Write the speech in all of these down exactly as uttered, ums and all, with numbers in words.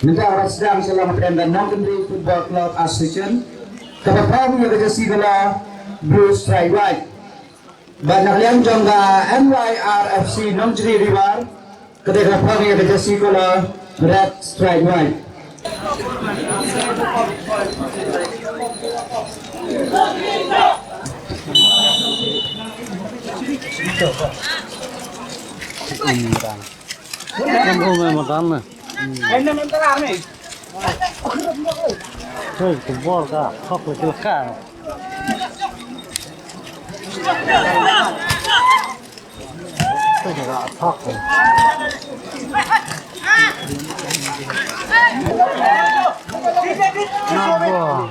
Mynta ngi sdang sha la ka pdeng ka Nongkynrih Football Club Association, kaba phong ïa ka jersey colour blue stripe white. Bad na ka liang jong ka N Y R F C Nongjri Riwar, ka dei kaba phong ïa ka jersey colour red stripe white. Kan um ma dan na. Hey, tu bor ka, hok le ka. Tu ka hok. Na bor.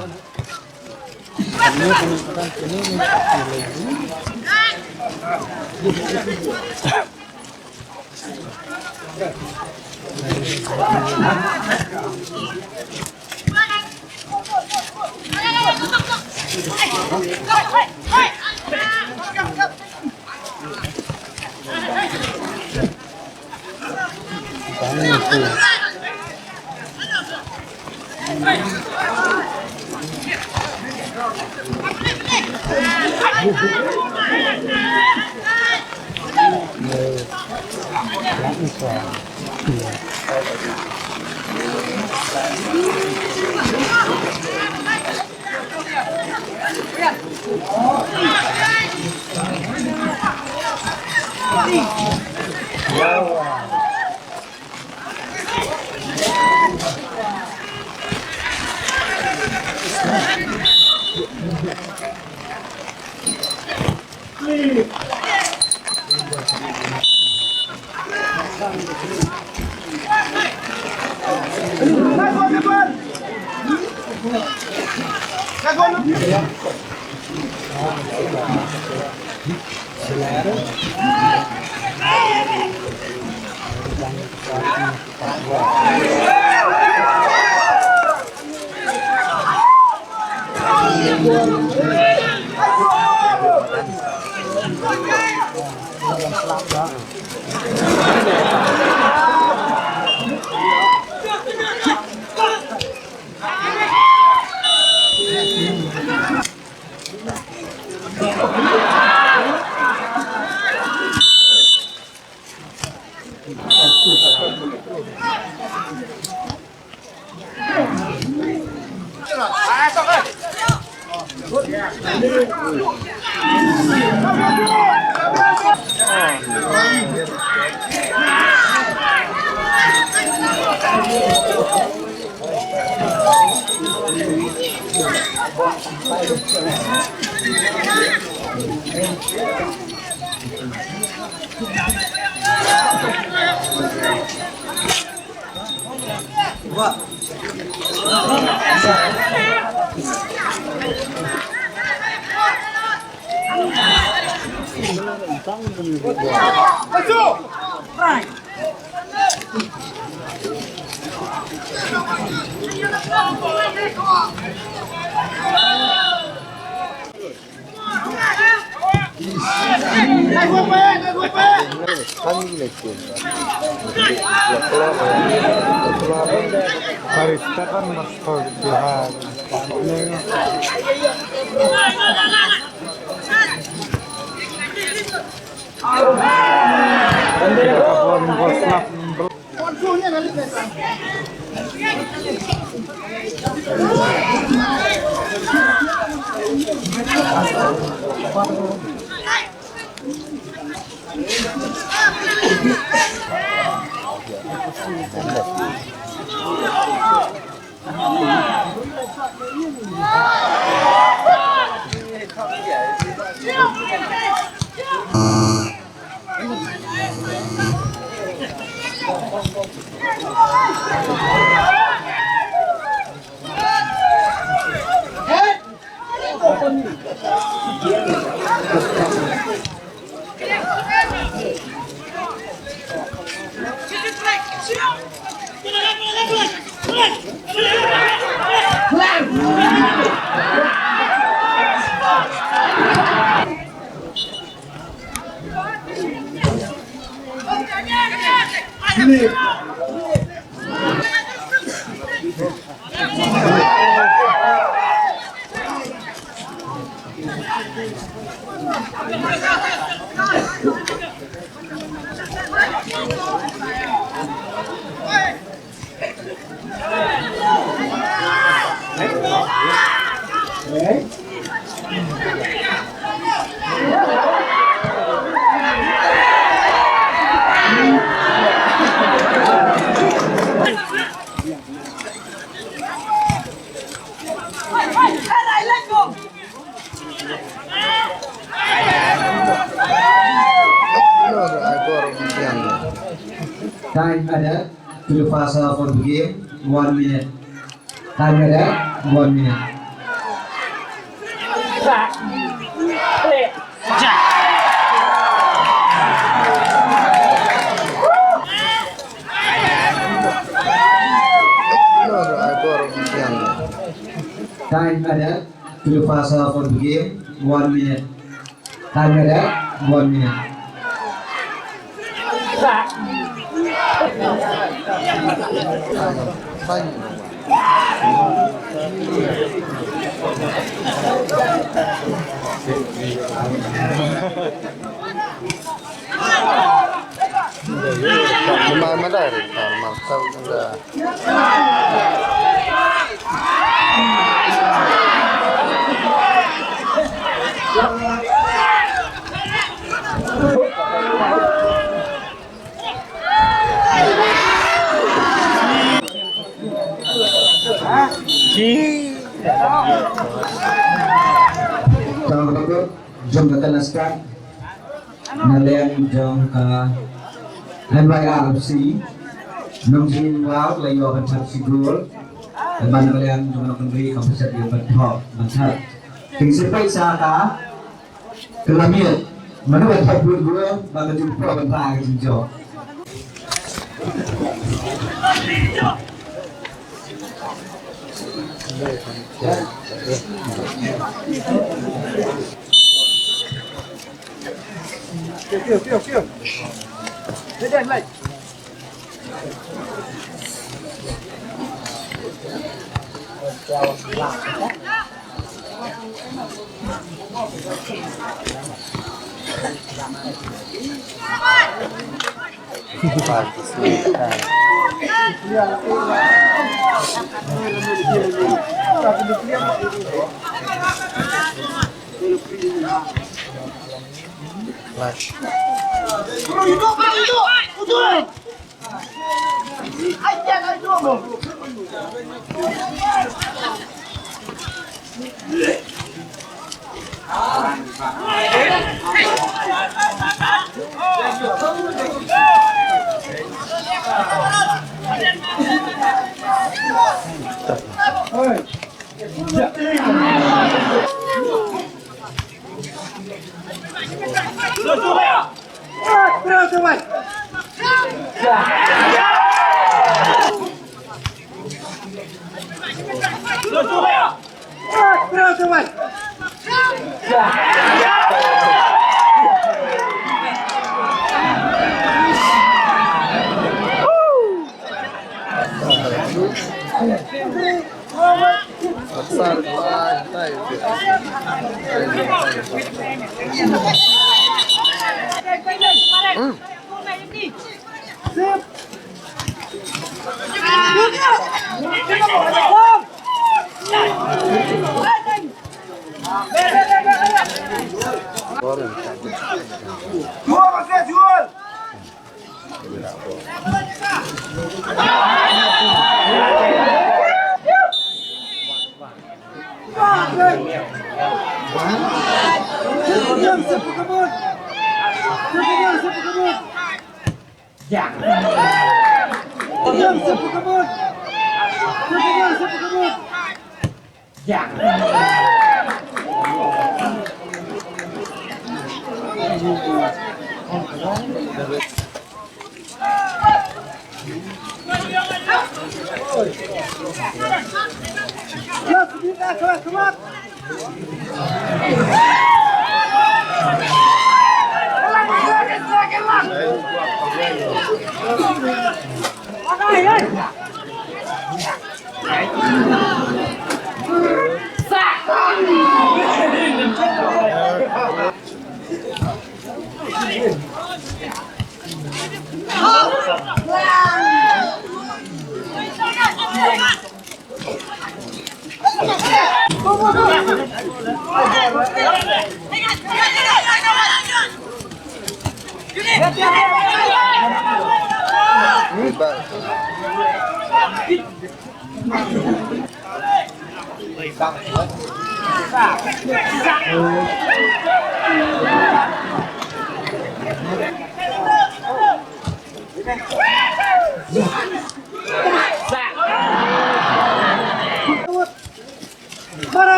Time added to the first half of the game, one minute. Time added, one minute. Time added to the first half of the game, one minute. Time added, one minute. Tang jong ka Tanaska. Na liang jong ka M Y R F C, Nongjingiaw la ïoh ban thap shi gol. Ban na liang jong ka Nongkynrih ka Buset ïoh ban thap, ban thap. Kin sa peit sa ka, ka la miet. Mano ban thap gol, ba ka jingpro ban thap ka jingjop.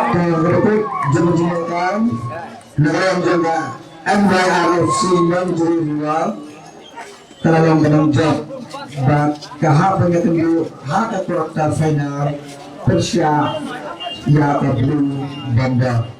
Ka report jong ka jingïakam na ka liang jong ka M Y R F C Nongjri Riwar. Ka la long ka nongjop bad ka hap ban ïakynduh ha ka quarter final pyrshah ïa ka Blue Bomber.